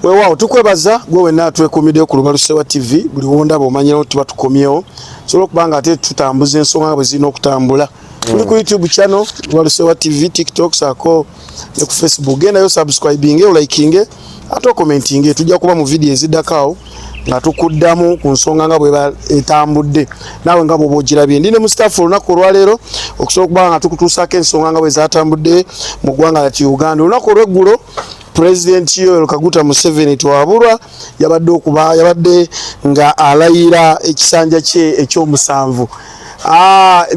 Weewaawo, tukwebaza gwe wenna atwekuumiddeyo ku Lubalusewa TV. Buli wondaba omanyirawo tuba tukomyewo, sobola okuba nga ate tutambuza ensonga nga bwe zirina okutambula. Tuli ku YouTube channel Lubalusewa TV, TikTok saako ne ku Facebook. Gendayo subscribinge, olikinge ate okomentinge. Tujja kuba mu vidiyo eziddako awo nga tukuddamu ku nsonga nga bweba etambudde naawe nga bwoba ogirabye. Ndi ne Mustafa olunaku olwaleero okusobola okuba nga tukutuusaako ensonga nga bwe zatambudde mu ggwanga lati Uganda. Olunaku olw'eggulo, Pulezidenti Yoweri Kaguta Museveni Twabulwa yabadde okuba yabadde nga alayira ekisanja kye ekyomusanvu.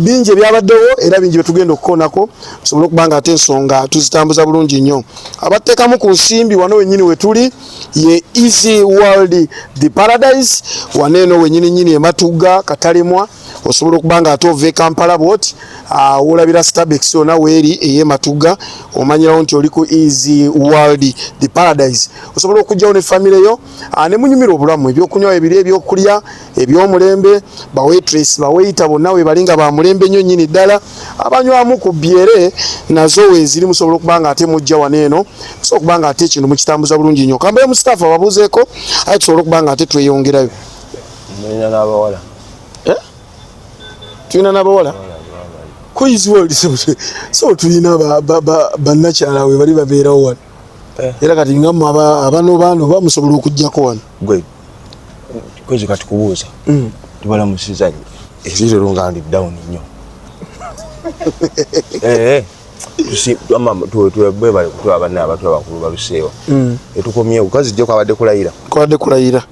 Bingi ebyabaddewo era bingi byetugenda okukoonako tusobole okuba nga ate ensonga tuzitambuza bulungi nnyo. Abateekamu ku nsimbi wano wennyini wetuli ye Easy World the Paradise, wano eno wennyini nnyini Ematuga Katalemwa. Osobola okuba nga ate ova e Kampala bwoti wolabira Starbex yona weeri ey'Ematuga, omanyirawo nti oli ku Easy World the Paradise. Osobola okujjawo ne famire yo ne munyumira obulamu, ebyokunywa ebiri, ebyokulya ebyomulembe, bawaitress baweyita bonna webali nga bamulembe nnyo nnyini ddala. Abanywamu ku byere nazo weeziri, musobola okuba nga ate mujja wano eno, musobola okuba nga ate ekintu mukitambuza bulungi nnyo. Kambayo Mustafa babuuzeeko aye tusobole okuba nga ate tweyongerayo. Mulina n'abawala? Eh? Tulina n'abawala ku Easy World, so tulina bannakyala we bali babeerawo wano. Eh. Era kati nga mmwe abano bano bamusobola okugjako wano. Gwe kwezi kati kubuuza. Tubalamusiza ezirero nga ndi down nnyo. Eh, bwebale kutwala banna abantu abakulu baluseewa. Etukomyewo kazi jjo kwabadde kulayira. Kwabadde kulayira.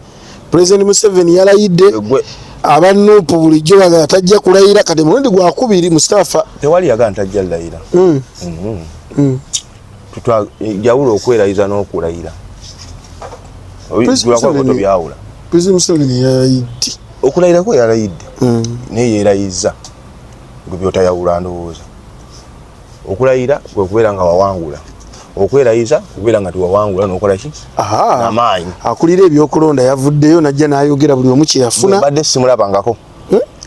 President Museveni yalayidde. Gwe Aba NUP bulijjo bagala tajja kulayira, kati mulundi gwakubiri Mustafa. Tewali yagala ntajja layira. Jawula okwerayiza n'okulayira. President Tobyawula. President Museveni yalayidde. Okulayirako yalayidde. Naye yeerayiza gwe byotayawula ndowooza. Okulayira kwe kubeera nga wawangula, okwerayiza kubeera nga tewawangula n'okola ki? Amaanyi. Akulira ebyokulonda yavuddeyo najja n'ayogera buli omu kye yafuna. Mbadde simulabangako.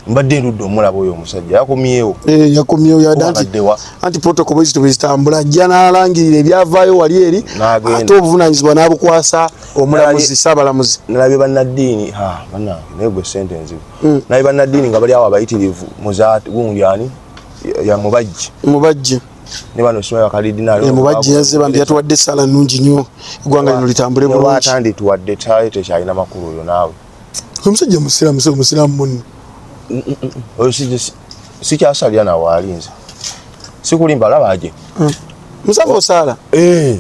Mbadde ndudde omulaba oyo omusajja yakomyewo. Eh, yakomyewo yadde anti Abaddewa? Anti protocol bwe zito bwe zitambula, ajja n'alangirira ebyavaayo wali eri, N'agenda. ate obuvunaanyizibwa n'abukwasa omulamuzi, ssaabalamuzi. Nalabye bannaddiini, ha bannange, naye gwe sente enzibu. Nalabye bannaddiini nga bali awo abayitirivu muzaati gundi ani ya Mubajje. Mubajje. Ne bano simanyi bakalidinaali. Eh, Mubajje yazze bambi yatuwadde essaala nnungi nnyo eggwanga lino litambule bulungi. Atandituwadde taali tekyalina makulu oyo naawe. Omusajja musiraamu, si omusiraamu munno. Oyo sikyasalira nawe alinze sikulimba laba aje. Musafa osaala? Eh.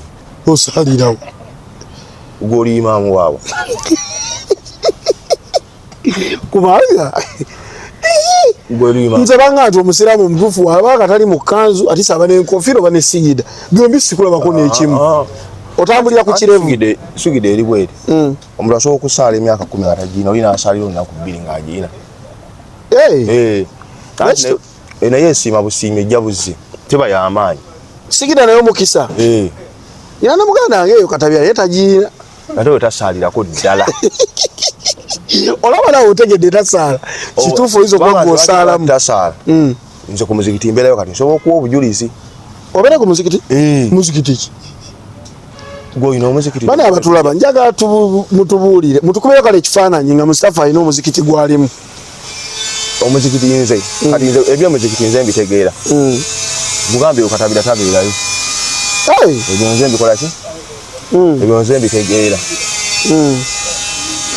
Osaalirawo. Gwe oli imaamu waabwe. Kubanga Gwe oli imaamu. Nze banga nti omusiraamu omutuufu waba nga tali mu kkanzu ate saaba n'enkofiira oba ne sigida, byombi sikulabako n'ekimu. Otambulira ku kirevu. Sigida eri bweri. Omuntu asobola okusaala emyaka 10 nga tagiina, oli n'asaalira olunaku 2 ng'agiina. Hey. Eh. Lwaki Naye esiima busiimi ejja buzzi teba y'amaanyi. Sigida naye omukisa. Eh. Era ne muganda wange eyo Katabya ye tagiina. Ate oyo tasaalirako ddala. Olaba nawe otegedde tasaala. Kituufu oyinza okuba Kubanga gw'osaalamu. Tasaala. Nze ku muzikiti mbeerayo kati nsobola okuwa obujulizi. Obeera ku muzikiti? Eh. Muzikiti ki? Gwe olina omuzikiti? Bana abatulaba njagala mutubuulire, mutukubeyo kale ekifaananyi nga Mustafa alina omuzikiti gw'alimu. Omuzikiti nze kati nze ebyomuzikiti nze mbitegeera. Mugambye okatabira tabeerayo. Hey. Ebyo nze mbikola ki? Ebyo nze mbitegeera.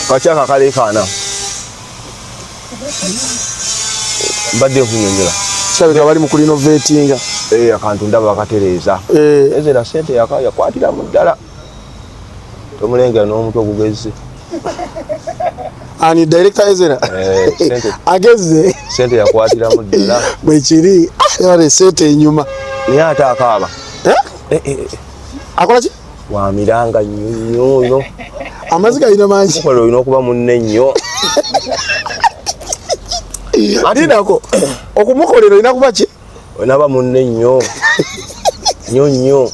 Kakyaka kaleekaana. Mbadde nkunyonyola. Kirabika bali mu kulinovatinga. Eh, akantu ndaba bakatereeza. Eh. Ezera sente yakwatiramu ddala. Tomulengera n'omutwe ogugezze. Ani director Ezera? Eh, sente. Agezze. Sente yakwatiramu ddala. Bwe kiri. Yale sente enyuma. Naye ate akaaba. Eh? Eh, eh, eh. Akola ki? Wamiranga nnyo nnyo nnyo. Amazzi galina mangi. Mukola olina okuba munne nnyo. Linako okumukolera olina kuba ki? Olina munne nnyo. Nnyo nnyo.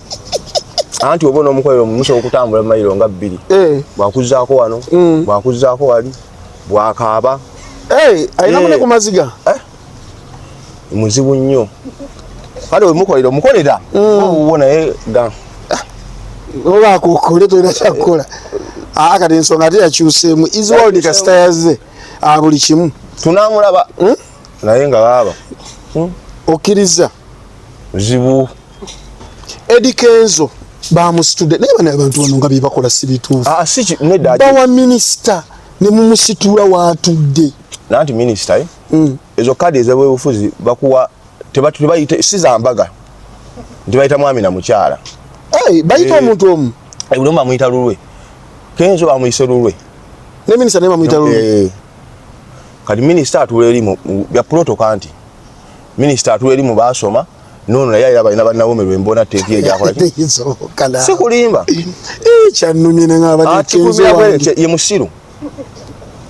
Anti oba onoomukolera omusobola okutambula mayiro nga 2. Eh. Bw'akuzzaako wano, bw'akuzzaako wali, bw'akaaba. Eh, alina munne Eh. ku maziga. Eh? Muzibu nnyo. Kale wemukolera omukolera. Owuwo naye ga. Oba akukole tolina kyakukola. Ah, kati ensonga ate yakyuseemu. Easy World kasita yazze. Ah, buli kimu. Tunamulaba. Naye nga baaba. Okkiriza. Zibu. Eddy Kenzo bamusitudde naye bano abantu bano nga byebakola si bituufu. Ah, si nedda. Bawa minisita ne mumusitula waatudde. Nanti minisita eh? Ezo kadi ez'ebyobufuzi bakuwa tebayita si za mbaga nti bayita mwami na mukyala. Hey, bayita omuntu omu. Buli omu bamuyita lulwe. Kenzo bamuyise lulwe. Ne minisita naye bamuyita lulwe. Kati minisita atuula eri mu bya protocol nti minisita atuula eri mu baasoma nono naye ayira balina bannawomerwa embona teeki egyakola ki? Si kulimba. Kyannumye ne ng'abadde Kenzo wange. Ye musiru.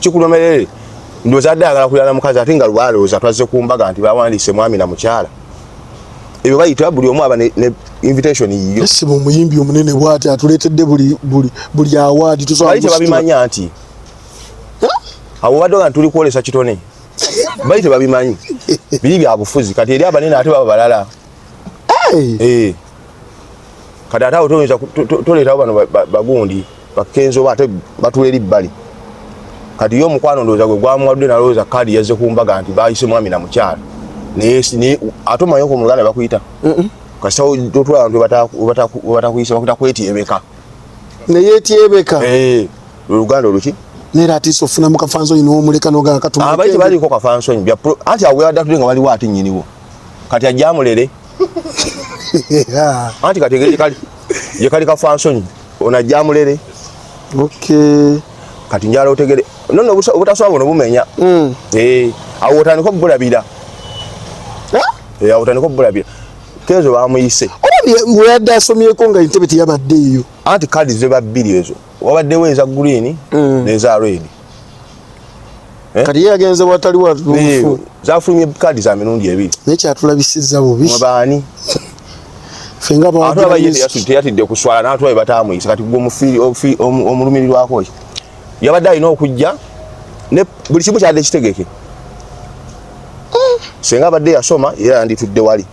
Kikulomerere. Ndowooza adde ayagala kulala mukazi ate nga lwalowooza twazze ku mbaga nti bawandiise mwami na mukyala. Ebyo bayita buli omu aba ne invitation yiyo. Ese omuyimbi omunene bw'ati atuleetedde buli award tusobola Bali tebabimanya nti abo badde nga tuli kwolesa kitone. Bali tebabimanyi. Biri bya bufuzi kati eri abanene ate baba balala. Kati ate awo toyinza toleetawo bano bagundi bakenzo ba ate batula eri bbali. Kati ye omukwano ndowooza gwe gwamuwadde nalowooza kaadi yazze ku mbaga nti baayise mwami na mukyala. Naye ate omanyi okwo mu Luganda bakuyita? Kasita otwala abantu webatakuyise bakuyita kwetyebeka. Neyetyebeka. Oluganda oluki? Naye atiisa ofuna mu kafansonyi n'omuleka n'ogamba katumuleke. Abayi tebaliiko kafansonyi bya pro, anti awo webadde atudde nga waliwo ate nnyiniwo. Kati ajja amulere. Anti kati engeri gye kali kafansonyi ono ajja amulere. Okay. Kati njala otegere. No no obutasoma buno bumenya. Awo otandika okubulabira. Awo otandika okubulabira. Kenzo bamuyise. Oba weyadde asomyeko nga entebe teyabadde eyo. Anti kadi ziba bbiri ezo. Wabaddewo eza green n'eza red. Kati ye yagenze watali wa lufu. Zafulumye kadi za mirundi ebiri. Naye kyatulabisizza bubi. Mwe baani? Ffe nga Ate aba ye teyatidde kuswala n'atwala bataamuyise. Kati gwe omulumirirwako ki? Yabadde alina okujja ne buli kimu kyadde kitegeke. Singa abadde yasoma era yanditudde wali.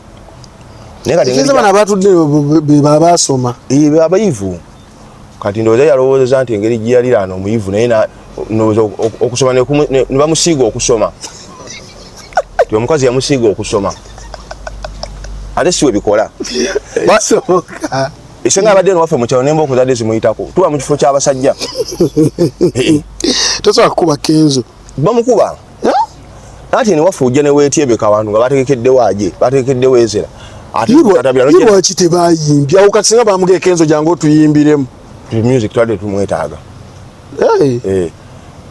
Naye kati engeri bano abatudde be baasoma. Abayivu. Kati ndowooza yalowoozeza nti engeri gye yaliraana omuyivu naye ndowooza okusoma ne bamusiiga okusoma. Ti omukazi yamusiiga okusoma. Ate si we bikola. Esenga abadde eno waffe mu kyalo n'embooko zadde zimuyitako. Tuba mu kifo ky'abasajja. Tosobola kukuba Kenzo. Bamukuba. Ate ne waffe ojja ne weetyebeka abantu nga bategekeddewo aje, bategekeddewo Ezera. Ate Ye lwaki tebayimbye? Awo kati singa bamuga Kenzo jangu otuyimbiremu. Music twadde tumwetaaga.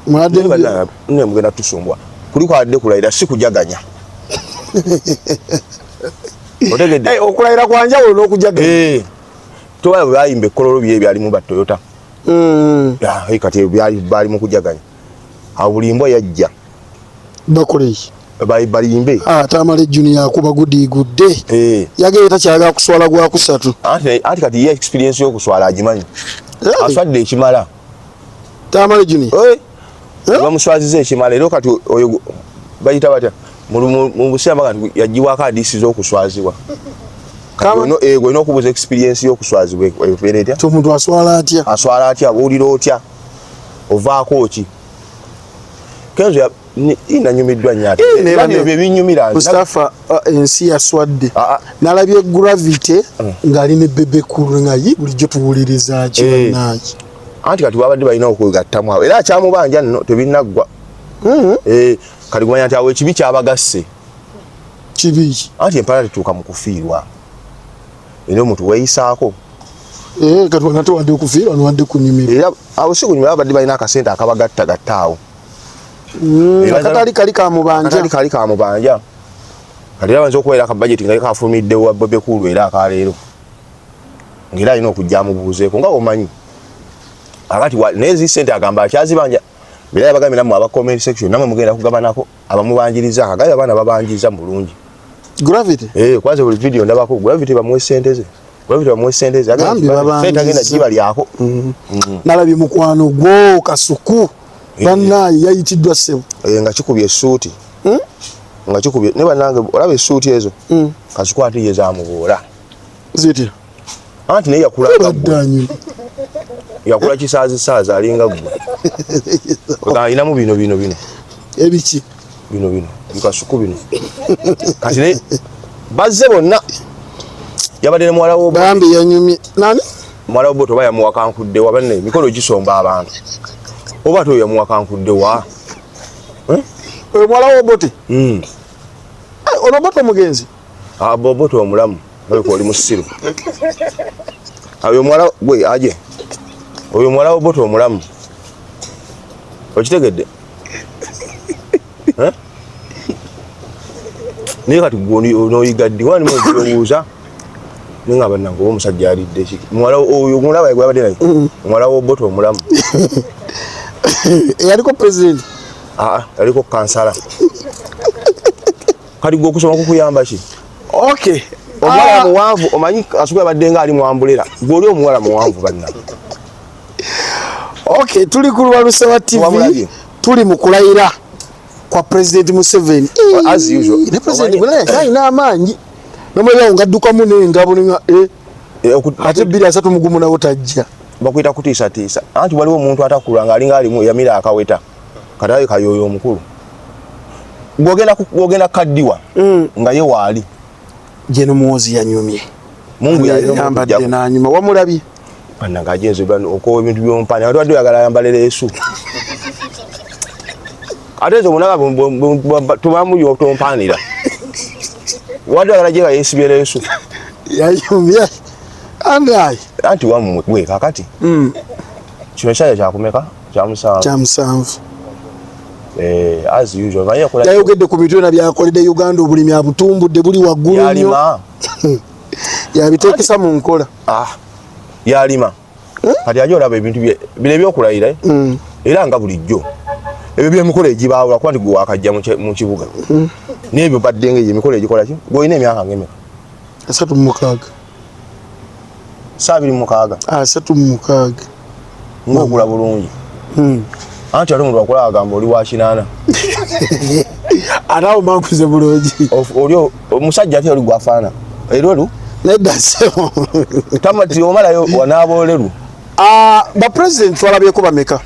Mwadde ne mugenda tusumbwa. Kuliko adde kulayira si kujaganya. Otegedde? Okulayira kwa njawulo n'okujaganya. Toba bwe bayimba ekkololo bye byalimu ba Toyota. Kati byali mu kujaganya. Awo buli mbwa yajja. Bakole ki? Balimbe. Tamale Junior akuba gudiigudde. Yagenda takyagala kuswala gwa kusatu. Anti kati ye experience y'okuswala agimanyi. Aswadde ekimala. Tamale Junior. Bamuswaziza ekimala era kati oyo bayita batya? Mu Busiraamu kati yagiwaako hadiisi z'okuswazibwa. Olina okubuuza experience y'okuswazibwa ebeera etya? Omuntu aswala atya? Aswala atya? Owulira otya? Ovaako ki? Kenzo nanyumiddwa nnyo ate. Bano bye binyumira. Mustafa, ensi yaswadde. Nalabye Gravity ng'ali ne Bebe Cool nga ye bulijjo tuwuliriza ki bannange. Anti kati babadde balina okwegattamu awo era akyamubanja nno tebinnaggwa. Kati kumanya nti awo ekibi kyabagasse. Kibi ki? Anti empala tetuuka mu kufiirwa. Era omuntu weeyisaako. Kati wano ate wadde okufiirwa nwadde kunyumirwa. Era awo si kunyumirwa, babadde balina akasente akabagattagatta awo. Akatali kali ka mubanja. Akatali kali ka mubanja. Kati era bayinza okubeera aka budget nga kafulumidde wa Bebe Cool era akaleero. Ng'era alina okujja amubuuzeeko nga omanyi. Akati naye zi ssente agamba akyazibanja. Era yabagambye nammwe aba comment section nammwe mugenda kugabanako abamubanjiriza akagaye abaana babanjiriza mu bulungi. Gravity? Kwanza buli video ndabako Gravity bamuwe ssente ze. Gravity bamuwe ssente ze. Bambi babanjiriza. Ssente agenda gibalyako. Nalabye mukwano gwo Kasuku. Bannaaye yayitiddwa ssebo. Nga kikubye essuuti. Nga kikubye ne bannange olaba essuuti ezo. Kasuku ate ye zaamuboola. Zitya? Anti naye yakula yakula kisaazisaazi alinga ggwe alinamu bino bino bino ebiki bino bino bikasuku bino kati naye bazze bonna yabadde ne muwala wo bambi yanyumye nani muwala wo boto bayamuwakankudde wa banne emikolo gisomba abantu oba ate oyo yamuwakankudde wa eh? Oyo muwala wo bote hmm. eh, ono bote omugenzi ah, bobote omulamu olabika oli musiru oyo muwala gwe aje oyo muwala wo bote omulamu okitegedde eh? Naye kati gwe onoyiga ddi wani muobuuza naye nga bannange oba omusajja alidde ki muwala oyo mulaba gwe abadde naye mm. muwala w'obote omulamu eyaliko president aa ah, yaliko kansala kati gwe okusoma kukuyamba ki okay omuwala ah. muwanvu omanyi asuku yabadde nga ali mwambulera gwe oli omuwala muwanvu banna okay tuli ku Lwalusewa TV tuli mu kulayira kwa President Museveni as usual ne President bwana alina amaanyi nomulaba nga addukamu n'engabo nga eh, eh ate 231 nawo tajja bakuyita kutiisatiisa anti waliwo omuntu atakula ng'alinga alimu yamira akaweta kati ayo kayoyo omukulu gwogenda kukaddiwa mm. nga ye waali Gen Muhoozi yanyumye Mungu yambadde n'anyuma wamulabye banange ajenze okowa ebintu byompani abantu badde oyagala ayambale leesu ate nze omunaga tubamu tompanira wadde oyagala gye nga yeesibye leesu yayumye andayi anti wammwe gwe kakati mm. kino kyaya kyakumeka kyamusanvu kyamusanvu eh, as usual yayogedde ku bintu byona byakoledde uganda obulimi abutumbudde buli waggulu nnyo yabiteekesa mu nkola ah, yalima hmm? Kati aja olaba ebintu bino ebyokulayira eh? hmm. Era nga bulijjo ebyo byemikolo egibaawula kuba nti gwe wakajja mu kibuga hmm. N'ebyo badde nga egyo emikolo egikola ki gweolina emyaka ngemeka 36 Saa 26 36 Ng'okula bulungi anti ate omuntu akula agamba oli wa 80 ate awo mankuze bulungi oli omusajja ate oli gwafaana erweru nedda sebo tamati omalayo wanaaba oleru ah, ba president twalabyeko bameka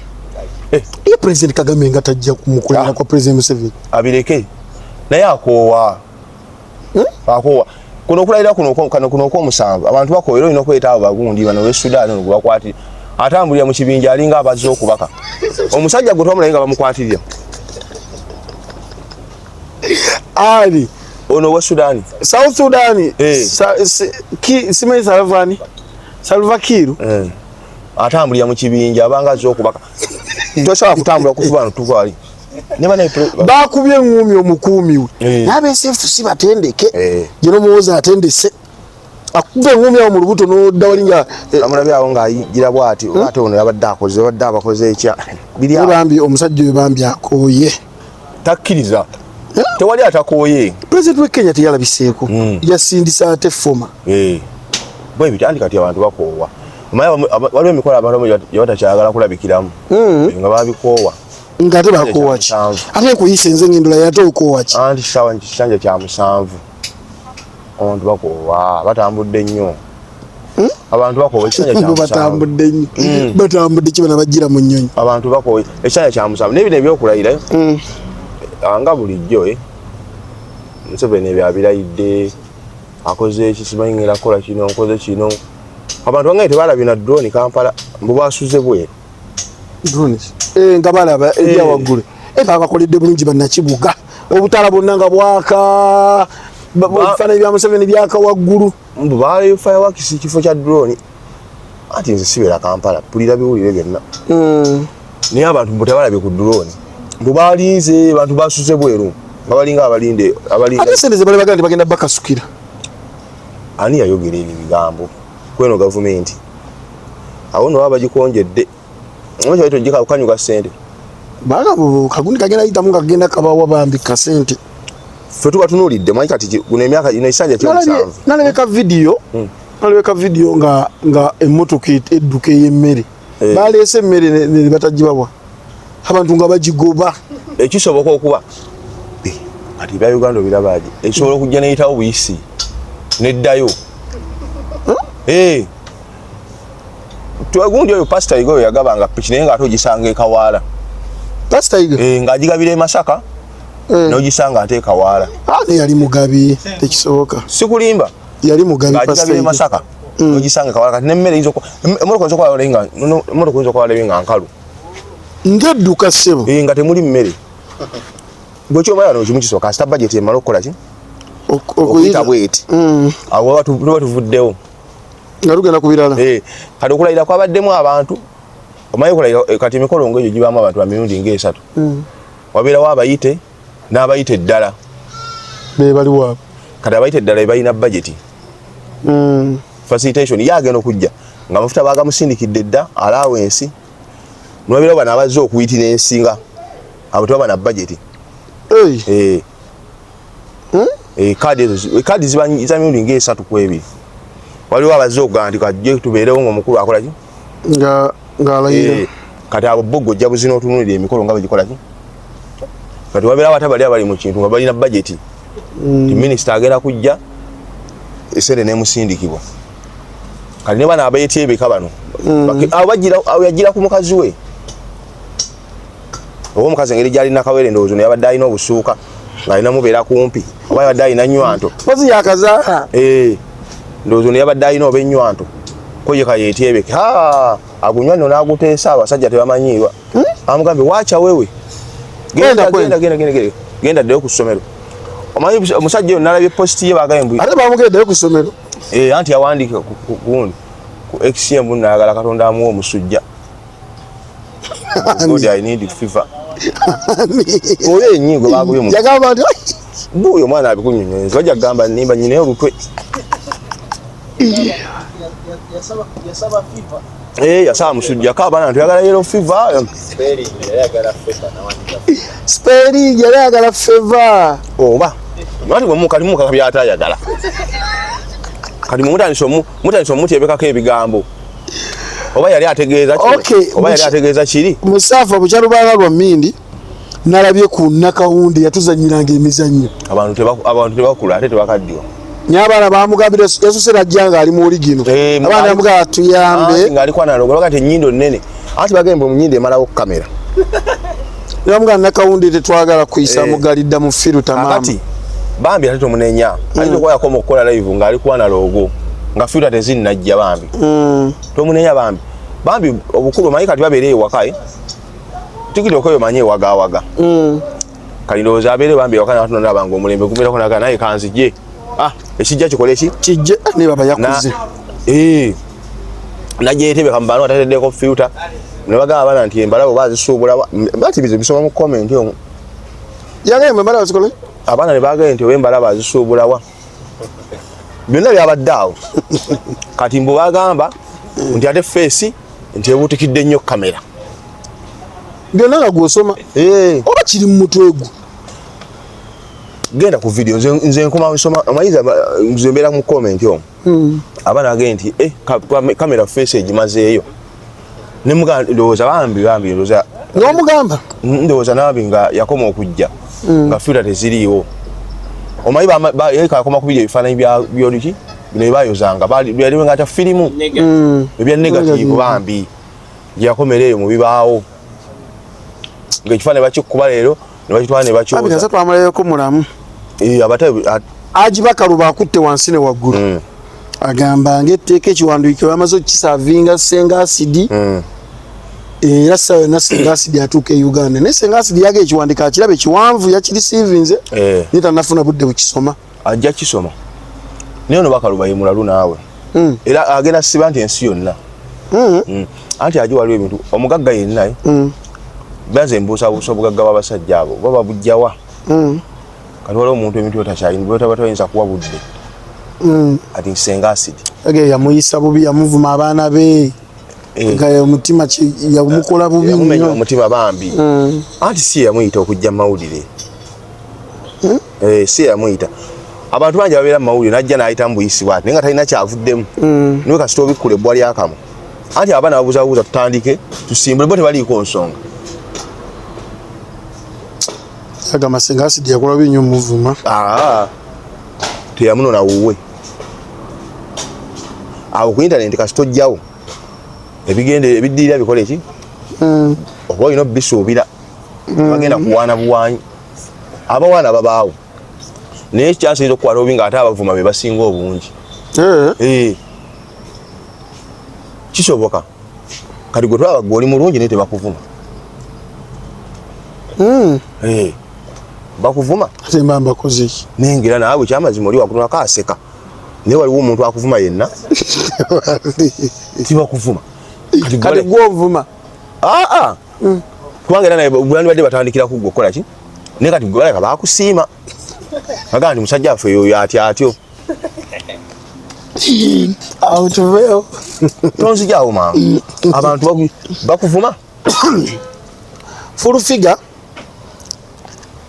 eh. Ye president Kagame nga tajja kumukulira ah. kwa president Museveni abireke naye akoowa hmm? Akoowa kuno okulayira kuno kano kuno okw'omusanvu abantu bakoowa era olina okweta abo bagundi bano we Sudan ono gwe bakwatira atambulira mu kibinja alinga abazze okubaka omusajja gwe twamulaye nga bamukwatirira ali ono wa Sudan South Sudan eh. Simanyi Salvani Salva Kiir eh. Atambulira mu kibinja abanga azze okubaka tosobola kutambula kufuba ntukwali bakubye eŋŋumi omukuumi we eh. n'abesefu si batendeke eh. gye nomuwoza atendese akuba eŋŋumi awo mu lubuto n'odda wali nga eh. amulabye awo ng'ayigira bw'ati hmm? Ate ono yabadde akoze babadde abakoze ekya biri bambi omusajja oyo bambi akooye takkiriza tewali atakooye President we Kenya teyalabiseeko hmm. Yasindisa ate foma bwe bityo anti kati abantu bakoowa waliwo emikolo abantu gye batakyagala kulabikiramu hmm. Nga babikoowa nga ate bakoowa ki ate nkuyise nze ngendola yate okoowa ki anti kisaawa kisanja kya musanvu abantu bakoowa batambudde nnyo hmm? Abantu bakoowa ekisanja kya musanvu batambudde nnyo hmm. Batambudde ki bana bajjira mu nnyonyi abantu bakoowa ekisanja kya musanvu naye bino ebyokulayira hmm. Ah, nga bulijjo eh. Museveni ebyo abirayidde akoze eki simanyi ngenda kukola kino nkoze kino abantu bangaye tebalabye na drone Kampala mbu basuze bweru drones eh nga balaba eh. Ebya waggulu eh babakoledde bulungi bannakibuga obutala bwonna nga bwaka ebifaananyi bya Museveni byaka waggulu mbu baalayo fireworks kifo kya drone anti nze sibeera Kampala pulira biwulire byonna hmm. Naye abantu mbu tebalabye ku drone mbu balinze abantu basuze bweru nga balinga abalinde abalinde ate sente ze bali bagenda bagenda bakasukira ani yayogera ebyo bigambo kweno gavumenti awo no baba bagikonjedde kanyuga sente kagundi kagenda yitamu nga kagenda kabawa bambi kasente ffe tuba tunuulidde manyi kati guno emyaka gino ekisanja kyomusanvu nalabeka vidiyo hmm. Nalabeka vidiyo nga nga emmotoka edduka ey'emmere eh. Baleese emmere ne batagibawa abantu nga bagigoba ekisoboka okuba eh, kati ebya Uganda obirabaaji ekisobola okujja neyitawo buyisi neddayo eh. Twegundi oyo Pastor Igo yagabanga piki naye ng'ate ogisanga e Kawaala. Pastor Igo? Eh, ng'agigabira e Masaka. Eh. N'ogisanga ate e Kawaala. Ah, ne yali mugabi, tekisoboka. Sikulimba. Yali mugabi Pastor Igo. Ng'agigabira e Masaka. N'ogisanga e Kawaala kati n'emmere eyinza emmotoka oyinza okuba nga emmotoka oyinza okuba nga nkalu. Ng'edduka ssebo. Eh, nga temuli mmere. Gwe ky'omala wano kimu kisooka kasita budget emala okukola ki? Okuyita bweti. Awo tuba tuvuddewo. Nga tugenda ku birala. Eh, kati okulayira kwabaddemu abantu omanyi okulayira eh, kati emikolo ng'egyo gibaamu abantu ba mirundi ng'esatu. Wabeerawo abayite n'abayite eddala. Be baliwo abo. Kati abayite eddala be balina budget. Facilitation ye agenda okujja ng'amafuta baagamusindikidde dda allowance. Nwabeerawo bano abazze okuyitira ensinga abo tebaba na budget. Hey. Eh. Eh, kaadi ezo kaadi ziba za mirundi ng'esatu ku ebiri. Waliwo abazze okugamba nti kajje tubeerewo ng'omukulu akola ki? Nga ng'alayira. Eh, kati abo bo ggwe ojja buzina otunuulira emikolo nga bwe gikola ki? Kati wabeerawo ate bali abali mu kintu nga balina budget. Ti minisita agenda kujja esente n'emusindikibwa. Kati ne bano abeetyebeka bano abo bagira abo yagira ku mukazi we. Oba omukazi engeri gy'alina nakawere ndowooza ono yabadde alina obusuuka ng'alina mubeera kumpi oba yabadde alina nnywanto. Mpozi yakazaala. Eh, ndowooza ono yabadde alina oba ennywanto ko ye kayeetyebeke. Ha, agunywa nno n'aguteesa abasajja tebamanyiirwa. Amugambye waacha wewe. Genda genda genda genda genda genda ddeyo ku ssomero. Omanyi omusajja oyo nalabye post ye bagambye mbu ate bamugenda ddeyo ku ssomero. Eh, anti yawandiika ku gundi ku XM nayagala Katonda amuwe omusujja. God, I need fever. Oyo yennyini gwe bagubye mu yagamba nti buuyo omwana abikunyonyoza bajja kugamba nnimba nnyina olutwe. Eh, yasaba musujja ko abaana nti oyagala yellow fever. Spelling yali ayagala fever. Oba lwaki bwe kati mukaka by'atayagala kati mutandise omutyebekako ebigambo. Oba yali ategeeza kiri. Okay. Oba yali ategeeza kiri. Musafa bukyalubanga lwa mmindi nalabye ku Nakawunde yatuzannyiranga emizannyo. Abantu tebakula ate tebakaddiwa. Naye abaana bamugambira yasose najja ng'ali mu oligino. Eh, Abaana bamugamba tuyambe. Ng'ali kwana logo bagamba nti ennyindo nnene. Anti bagamba mu nnyindo emalawo kamera. Ne bamugamba Nakawunde tetwagala kuyisa Eh. mugalidda mu firuta maama. Akati bambi ate tomunenya. Ayinza okuba yakoma okukola live ng'ali kwana logo nga filter tezinnajja bambi. Tomunenya bambi. Bambi obukulu omanyi kati babeera ewaka eh. TikTok oyo omanyi ewagaawaga. Kati ndowooza abeere bambi ewaka n'atunula n'alaba ng'omulembe gubeerako n'agamba naye kanzije. Ah, ekijja kikole ki? Kijje ne baba yakuze. Eh. Najja yeetebeka mu bantu atateddeko filter. Ne bagamba abaana nti embala oba azisuubula bati bizo bisoma mu comment omwo. Yagamba embala bazikole? Abaana ne bagamba nti oba embala bazisuubula wa? Byonna byabadde awo. Kati mbu bagamba nti ate face nti ebuutikidde nnyo kamera. Byonna nga gw'osoma. Eh. Oba kiri mu mutwe gwo. Genda ku video nze nkoma nsoma omanyiza nze mbeera mu comment omwo. Abaana bagenda nti eh kamera face egimazeeyo. Ne mugamba ndowooza bambi bambi ndowooza N'omugamba? Ndowooza nambi nga yakoma okujja nga filter teziriiwo. Omanyi yali akoma kubirya ebifaananyi by'oluki bino bye baayozanga byali nga ata firimu ebya negative bambi gye yakomera eyo mu bibaawo ng'ekifaananyi bakikuba leero ne bakitwala ne bakyoza. Bambi kasa twamalayooko mulamu. Eh, abatabi Haji Bakaluba akutte wansi ne waggulu. Agamba ng'etteeka ekiwandiiko bamaze okukisaavinga Ssenga Asidi. Era ssaawa yonna Ssenga Asidi atuuka e Uganda. Naye Ssenga Asidi yaga ekiwandiiko akiraba ekiwanvu yakirisiivinze naye tannafuna budde bukisoma. Ajja kisoma. Naye ono Bakaluba ye mulalu naawe. Era agenda siba nti ensi yonna. Anti aje waliwo ebintu omugagga yenna. Banze mbuusabuusa obugagga bw'abasajja abo baba bujjawa. Kati waliwo omuntu ebintu byotakyalina byotaba toyinza kuwa budde. Ati Ssenga Asidi. Age yamuyisa bubi yamuvuma abaana be. Eh. Nga omutima yamukola bubi Yamumenya nnyo. omutima bambi. Anti si ye yamuyita okujja mu mawulire. Eh, si ye yamuyita. Abantu bangi ababeera mu mawulire n'ajja n'ayita mu buyisi bw'ati naye nga talina kyavuddemu. Naye kasita obikkula ebbwa lyakamu. Anti abaana babuuzabuuza tutandike tusimbule bo tebaliiko nsonga. Agamba Ssenga Asidi yakola bubi nnyo omuvuma. Ah, teyamunona wuwe. Awo ku internet kasita ojjawo. Ebigende ebiddirira bikole ki? Oba olina obisuubira. Bagenda kuwaana buwanyi. Abawaana babaawo. Naye kyansinza okukwata obubi ng'ate abavuma be basinga obungi. Eh. Kisoboka. Kati gwe twaba gwe oli mulungi naye tebakuvuma. Eh. Bakuvuma. Ate mba mbakoze ki? Nengera naawe kyamazima oli wakutunako aseka. Naye waliwo omuntu akuvuma yenna. Tibakuvuma. Kati gwe ovuma. Ah ah. Kubanga era naye bandibadde batandikira ku gwe okukola ki? Naye kati gwe balabika bakusiima. Bagamba nti musajja waffe yoyo atya atyo. Awo tuveewo. Tonzijaawo mangu. Abantu bakuvuma. Full figure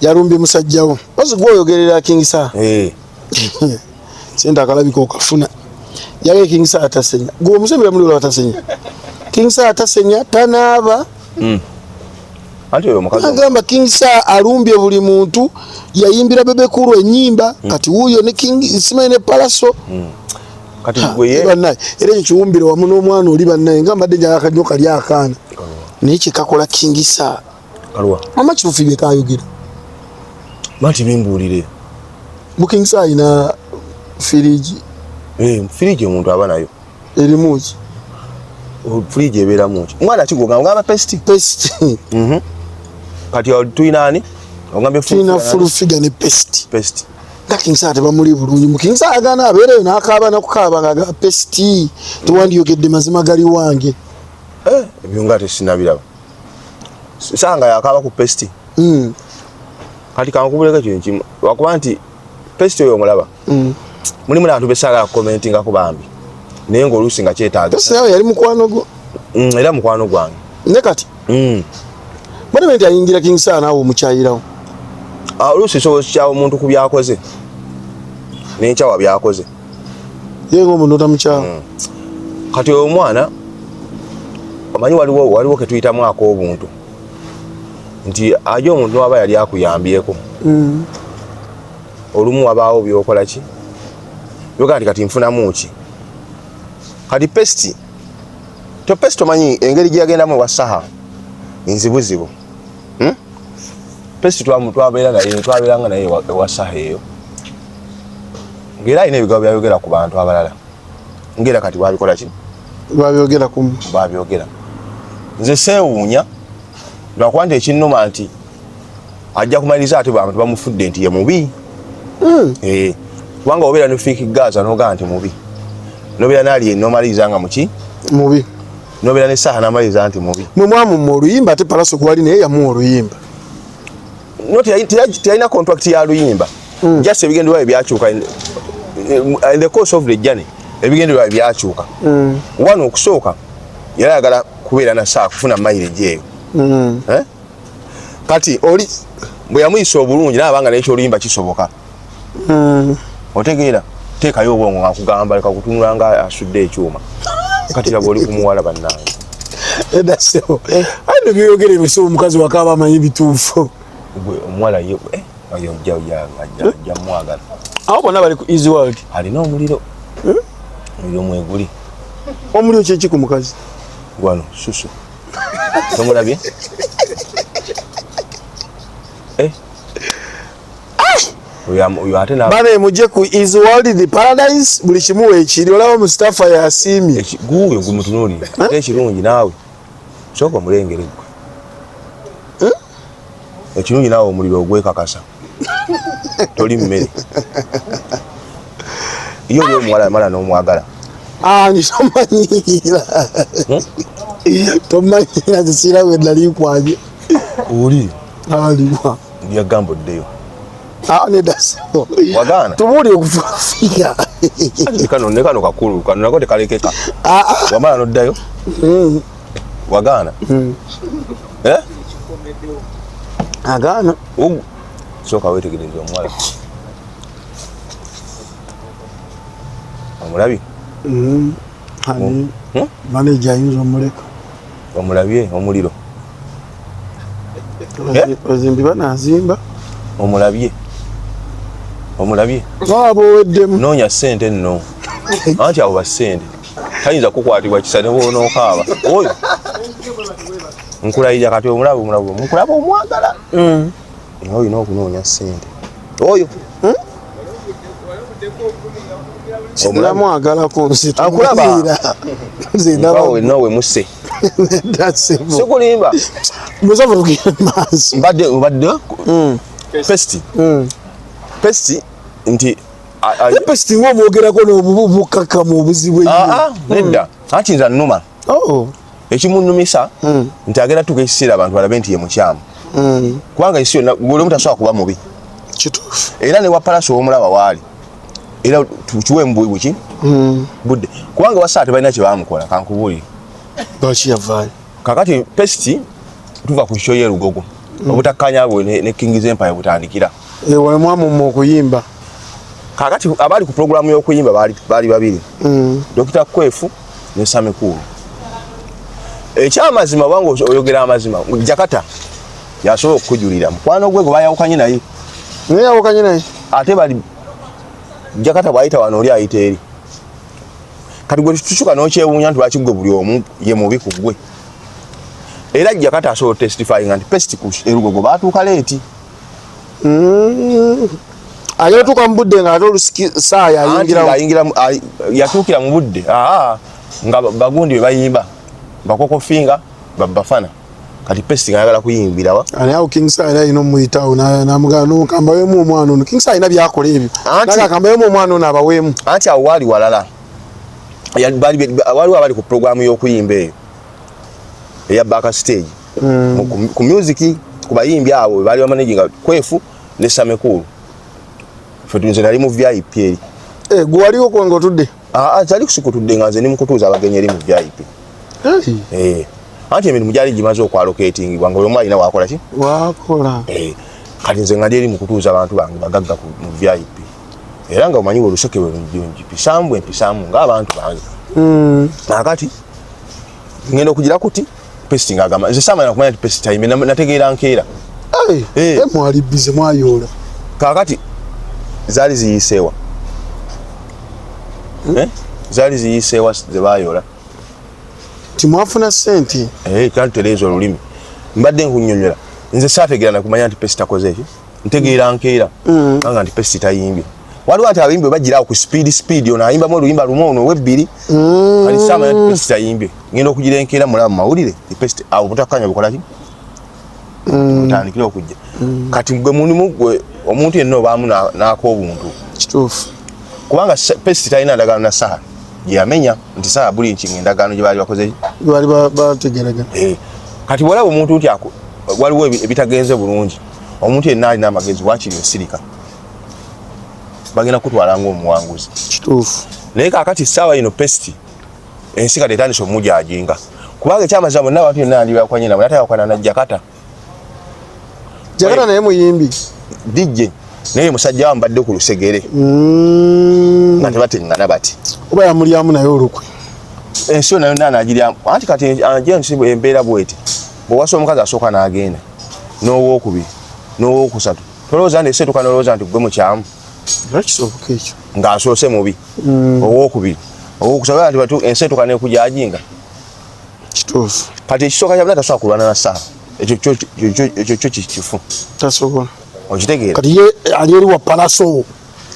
yalumbye musajja wo. Ozi gwe oyogerera King Saha. Eh. Sente akalabika okafuna. Yali King Saha tasenya. Gwe omuseveni muli olaba tasenya. King Saha tasenya tanaaba. Anti oyo omukazi Agamba King Saha alumbye buli muntu, yayimbira Bebe Cool ennyimba, kati wuuyo ne King simanyi ne Pallaso. Kati gwe ye Bannaye, era ekyo kiwumbire wamu n'omwana oli bannaye, nga mbadde njagala akanyo kali akaana. Naye kye kakola King Saha. Kalwa. Mama Kirufi bye kayogera. Manti bimbuulire. Mu King Saha alina firiji. Firiji omuntu aba nayo. Erimu ki? Firiji ebeeramu ki? Mwana ki gw'ogamba? Ogamba pesti? Pesti. Kati tulina ani? Ogambye Tulina full figure ne pesti. Pesti. Nga King Saha tebamuli bulungi. Mu King Saha agaana abeereyo n'akaaba n'okukaaba ng'agamba pesti. Tewandiyogedde mazima gali wange. Ebyo nga tesinabiraba. Sanga yakaaba ku pesti. Kati kankubuleko ekintu kimu. Lwakuba nti pesti oyo omulaba. Mulimu n'abantu besaagala kukomentingako bambi. Naye ng'oluusi nga kyetaaga. Pesti nawe yali mukwano gwo. Era mukwano gwange. Ne kati? Bano nti ayingira King Saha naawe omukyayirawo. Oluusi nsobola okukyawa omuntu ku by'akoze. N'enkyawa by'akoze. Ye ng'omuntu otamukyawa. Kati oyo omwana omanyi waliwo ke tuyitamu ak'obuntu. Nti aje omuntu n'aba yali akuyambyeko. Olumu wabaawo by'okola ki? Yoga nti kati nfunamu ki? Kati pesti, to pesti omanyi engeri gye yagendamu ewa Saha nzibuzibu. Pesti twabeera naye, twabeeranga naye ewa Saha eyo. Ng'era alina ebigambo by'ayogera ku bantu abalala. Ng'era kati bw'abikola ki? Bw'abyogera ku Bw'abyogera. Nze seewuunya lwakuba nti ekinnuma nti ajja kumaliriza ate abantu bamufudde nti ye mubi. Kubanga obeera ne Fik Gaza n'ogamba nti mubi. N'obeera n'ali n'omaliriza nga muki? Mubi. N'obeera ne Saha n'amaliriza nti mubi. Mwe mwamumma oluyimba ate Pallaso gwali naye yamuwa oluyimba. No, teyalina contract ya luyimba. Just ebigendererwa bye byakyuka in the course of the journey. Ebigendererwa bye byakyuka. Wano okusooka yali ayagala kubeera na Saha kufuna mileage eyo. Kati oli bwe yamuyisa obulungi n'aba nga n'ekyoluyimba kisoboka. Otegeera teekayo obwongo ng'akugamba leka kutunula nga asudde ekyuma. Kati laba oli ku muwala bannange. Edda ssebo. Ayi ne by'oyogera ebyo ssebo omukazi wakaaba amanyi bituufu. Gwe omuwala ye, oyo ajja mwagala. Abo bonna bali ku Easy World. Alina omuliro. Omuliro mweguli. Omuliro kye ki ku mukazi? Gwano susu. Tomulabye? Oyo ate na Bane mujje ku Easy World the Paradise buli kimu weekiri olaba Mustafa yasiimye. Guuyo gumutunuulire. Ate ekirungi naawe sooka omulengere ggwe. Ekirungi naawe omuliro ogwekakasa. Toli mmere. Ye oli omuwala yamala n'omwagala. Ni tomanyiira. Tomanyiira nze sirina gwe nali nkwanye. Oli? Aliwa. Yagamba oddeyo. Nedda ssebo. Wagaana? Tubuulire okufiira. Ate kano ne kano kakulu, kano nako tekalekeka. Wamala n'oddayo? Wagaana? Agaana. Sooka weetegereze omuwala. Omulabye? Ani? Manager ayinza omuleka. Omulabye omuliro? Bazimbi banaazimba. Omulabye? Omulabye? Abo oweddemu. Noonya ssente nno. Anti abo ba ssente. Tayinza kukwatibwa kisa ne bw'onookaaba. Oyo nkulayirira kati omulaba omulaba nkulaba omwagala. Naye olina okunoonya ssente. Oyo Namwagalako nze. Akulaba. Tumanyiira. Nze ndaba. Nkawe nawe musse. Nedda ssebo. Sikulimba. Musavu tugende maaso. Mbadde mbadde pesti. Pesti nti Ne pesti ng'omwogerako n'obukakkamu obuzibu ennyo. Ah, ah, nedda. Anti nze annuma. Oh. Ekimunnumisa nti agenda tuuka ekiseera abantu balabe nti ye mukyamu. Kubanga ensi yonna buli omu tasobola kuba mubi. Kituufu. Era ne wa Palaso omulaba waali. Era tukiwe mu buki? Budde. Kubanga wasaa tebalina kye baamukola kankubuulire. Lwaki yavaayo? Kakati pesti tuva ku show y'e Lugogo. Obutakkaanya bwe ne King's Empire butandikira. Eh, wali mwamumma okuyimba. Kakati abali ku programu y'okuyimba baali babiri. Dr. Kwefu ne Sami Kulu. Ekyamazima bwangu oyogera amazima, Jakarta yasobola okukujulira mukwano gwe gwe bayawukanye naye. Naye yawukanye naye. Ate bali Jakarta bw'ayita wano oli ayita eri. Kati gwe tukyuka n'okyewuunya nti lwaki gwe buli omu ye mubi ku gwe. Era Jakarta asobola testifying nti pesti ku Erugogo baatuuka leeti. Agenda tuuka mu budde ng'ate olusiki saaya ayingirawo. Ayingira yatuukira mu budde. Aa, nga bagundi be bayimba. Bakoko finger babafana. Kati pesti ng'ayagala kuyimbira wa? Ani awo King Saha era alina omuyitawo n'amugamba n'okambaweemu omwana ono. King Saha alina by'akola ebyo. Naga akambaweemu omwana ono abaweemu. Anti awo waali walala. Waliwo abali ku programu y'okuyimba eyo eya back stage. Ku music ku bayimbi abo baali bamanaginga Kwefu ne Samekulu. Ffe nze nali mu VIP eri. Eh, gwe waliwo ko ng'otudde? Ah, ah, zali kusikutudde nga nze ndi mu kutuuza abagenyi eri mu VIP. Hey. Eh. Anti emirimu gyali gimaze okwalocatingibwa nga buli omu alina waakola ki? Waakola. Eh. Kati nze nga ndi eri mu kutuuza abantu bange bagagga mu VIP. Era nga omanyi oluseke lwe mpisaamu bwe mpisaamu ng'abantu bange. Kaakati ngenda okugira kuti pesti ng'agamba nze saamanya kumanya nti pesti tayimbe nategeera nkeera. Hey, Eh. eh, mwali bize mwayoola. Kaakati zaali ziyiseewa. Eh? Zaali ziyiseewa ze baayoola. Timwafuna ssente. Eh, kandi tereeza olulimi. Mbadde nkunnyonnyola. Nze saategeera na kumanya nti pesti takoze eki. Ntegeera nkeera. Nga nti pesti tayimbye. Waliwo ati abayimbi bagira awo ku speed speed ono ayimbamu oluyimba lumu ono ow'ebbiri. Kati saamanya nti pesti tayimbye. Ngenda okugira enkeera mulaba mu mawulire nti pesti awo obutakkaanya bukola ki? Butandikire okujja. Kati gwe mulimu gwe omuntu yenna obaamu n'ak'obuntu. Kituufu. Kubanga pesti talina ndagaano na Saha gye yamenya nti Saha buli nkinga endagaano gye baali bakoze. Baali bategeeragana. Eh. Kati bw'olaba omuntu nti waliwo ebitagenze bulungi, omuntu yenna alina amagezi waakiri osirika. Bagenda kutwala ng'omuwanguzi. Kituufu. Naye kaakati essaawa ino pesti ensi kati etandise omujajinga. Kubanga ekyamazima bonna abantu yenna yandibakwanye nabo, ate yakwana na Jakarta. Jakarta naye muyimbi. DJ naye musajja wa mbadde ku lusegere. Nga tebateŋŋana bati. Oba yamulyamu naye olukwe. Ensi yonna yonna anaagiryamu. Anti kati ensi embeera bw'eti. Bw'owasa omukazi asooka n'agenda, n'owookubiri, n'owookusatu. Tolowooza nti ensi etuuka n'olowooza nti gwe mukyamu. Era kisoboka ekyo. Ng'asoose mubi. Owookubiri, owookusatu, anti batu ensi etuuka n'ekujajinga. Kituufu. Kati ekisooka kya byonna tasobola kulwana na Saha. Ekyo kyo kifu. Tasobola. Okitegeera? Kati ye ali eri wa Palaso.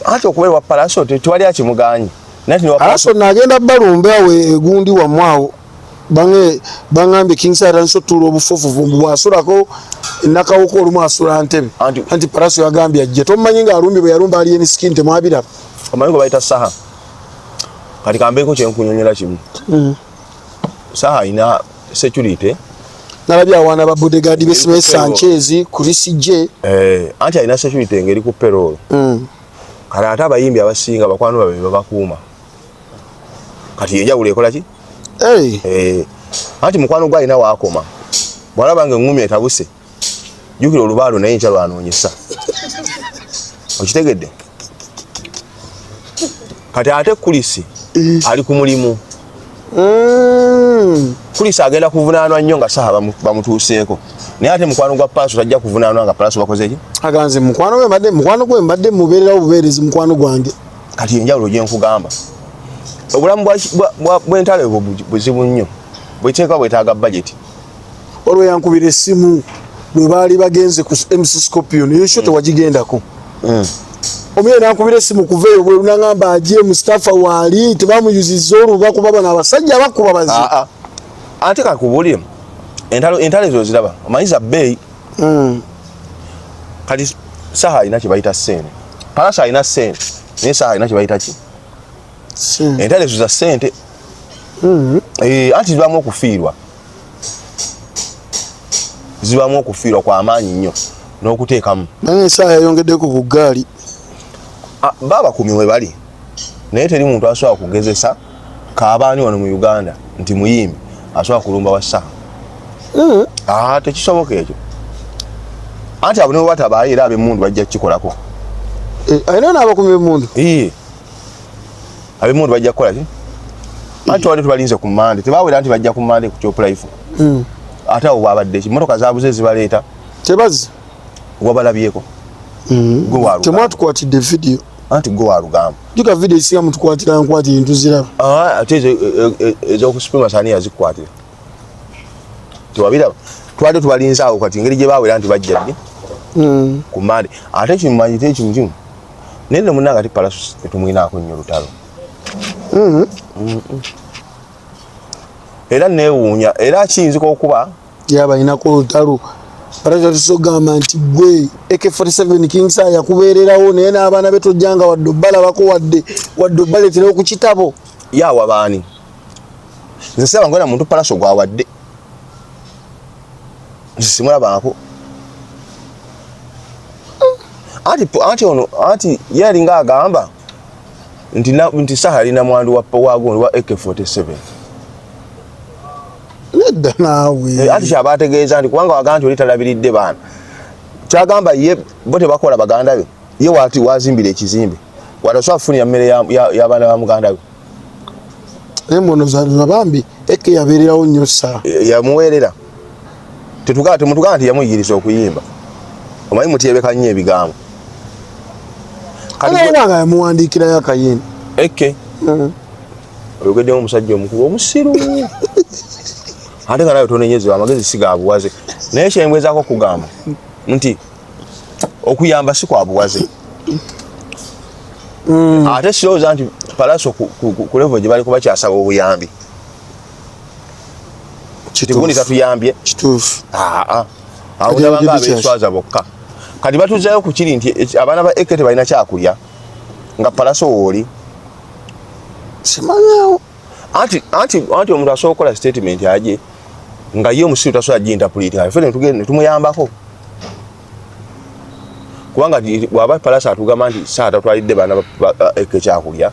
Anti okubeera wa Palaso tewali akimugaanyi. Naye wa Palaso n'agenda balumbe awo egundi wammwe awo. Bangambye King Saha atandise otuula obufuufufu mbu bw'asulako Nakawuka olumu asula Ntebe. Anti Palaso yagambye ajje. Tomumanyi ng'alumbye bwe yalumba Alien Skin temwabiraba. Omanyi gwe bayita Saha. Kati kambeeko kye nkunyonnyola kimu. Saha alina security. Nalabye awaana ba bodyguard be Smith Sanchez, Chris J. Eh, anti alina security ng'eri ku payroll. Kale ate abayimbi abasinga bakwano babe babakuuma. Kati enjawulo ekola ki? Hey. Eh, anti mukwano gwe alina waakoma. Bw'alaba ng'eŋŋumi etabuse, jjukira olubaalo naye enkya lwanoonyesa. Okitegedde? Kati ate Kulisi ali ku mulimu. Kulisi agenda kuvunaanwa nnyo nga Saha bamutuuseeko. Naye ate mukwano gwa Palaso tajja kuvunaanwa nga Palaso bakoze ki? Aganze mukwano gwe mbadde mubeererawo bubeerezi mukwano gwange. Kati enjawulo gye nkugamba. Obulamu bw'entalo obwo buzibu nnyo, bweteeka bwetaaga bajeti. Olwo yankubira essimu lwe baali bagenze ku MC Scorpion, eyo sho tewagigendako. Omuye nankubira essimu kuva eyo bweru nangamba aje Mustafa waali tebamuyuzizza oluba kuba bano abasajja bakuba bazi. Ah, ah. Ate kakubuulire, entalo ezo oziraba, omanyi za bbeeyi. Kati Saha alina kye bayita ssente, Palasa alina ssente, naye Saha alina kye bayita ki? Entalo ezo za ssente. Anti zibamu okufiirwa, zibamu okufiirwa kwa maanyi nnyo n'okuteekamu. Naye Saha yayongeddeko ku ggaali. Baabakumi we bali, naye teri muntu asobola kugezesa kaabaani wano mu Uganda nti muyimbi asobola kulumba wa Saha. Tekisoboka ekyo. Anti abo ne bwe batabaayo era ab'emmundu bajja kukikolako. Alina n'abakuumi b'emmundu? Ab'emmundu bajja kukola ki? Anti twali tubalinze ku Mande, tebawera nti bajja ku Mande ku Chop Life. Ate awo bwabadde ki? Mmotoka zaabuze ezibaleeta. Tebazze. Wabalabyeko? Gwe wa Lugambo. Temwatukwatidde vidiyo. Anti gwe wa Lugambo. Jjuka vidiyo ezisinga mutukwatira nkwatire ntuziraba. Ate ez'okusipima saani yazikukwatira. Tewabiraba. Twali tubalinze awo kati engeri gye bawera nti bajja ddi? Ku Mande. Ate kimanyi te kimu kimu. Naye nno munnange ate Palaso tetumwinaako nnyo lutalo. Era neewuunya, era kiyinzika okuba yaba alinako olutalo. Palaso tusogamba nti gwe AK47 King Saha yakubeererawo, naye n'abaana be tojjanga wadde obbalabako wadde obbaleetera ku kitabo. Yawa baani? Nze siraba ng'ona muntu Palaso gwawadde. Nze simulabaako. Anti ono, anti ye alinga agamba nti Saha alina mwandu wa AK47. Nedda naawe. Anti kyaba ategeeza nti kubanga wagamba nti oli talabiridde baana. Kyagamba ye bo tebakola baganda be. Ye waati wazimbira ekizimbe. Watasobola kufunira mmere y'abaana ba muganda we. Naye mbono za bambi AK yabeererawo nnyo Saha. Yamuweerera. Temutugamba nti yamuyigiriza okuyimba. Omanyi mutyebeka nnyo ebigambo. Kati nga yamuwandiikirayo akayimba. AK. Oyogeddemu omusajja omukulu omusiru. Ate nga nawe tonenyezebwa, amagezi si ga buwaze. Naye kyembwezaako okugamba nti okuyamba si kwa buwaze. Ate sirowooza nti Palaso ku level gye baliko bakyasaba obuyambi. Kigundi tatuyambye. Kituufu. Awo ndabanga abeeswaza bokka. Kati batuzzayo ku kiri nti abaana ba AK tebalina kyakulya nga Palaso wooli. Simanyawo. Anti omuntu asobola okukola statement aje nga ye omusiru tasobola ginterpretinga. Ffe ne tumuyambako. Kubanga bw'aba Palaso atugamba nti Saha tatwalidde baana ba AK kyakulya,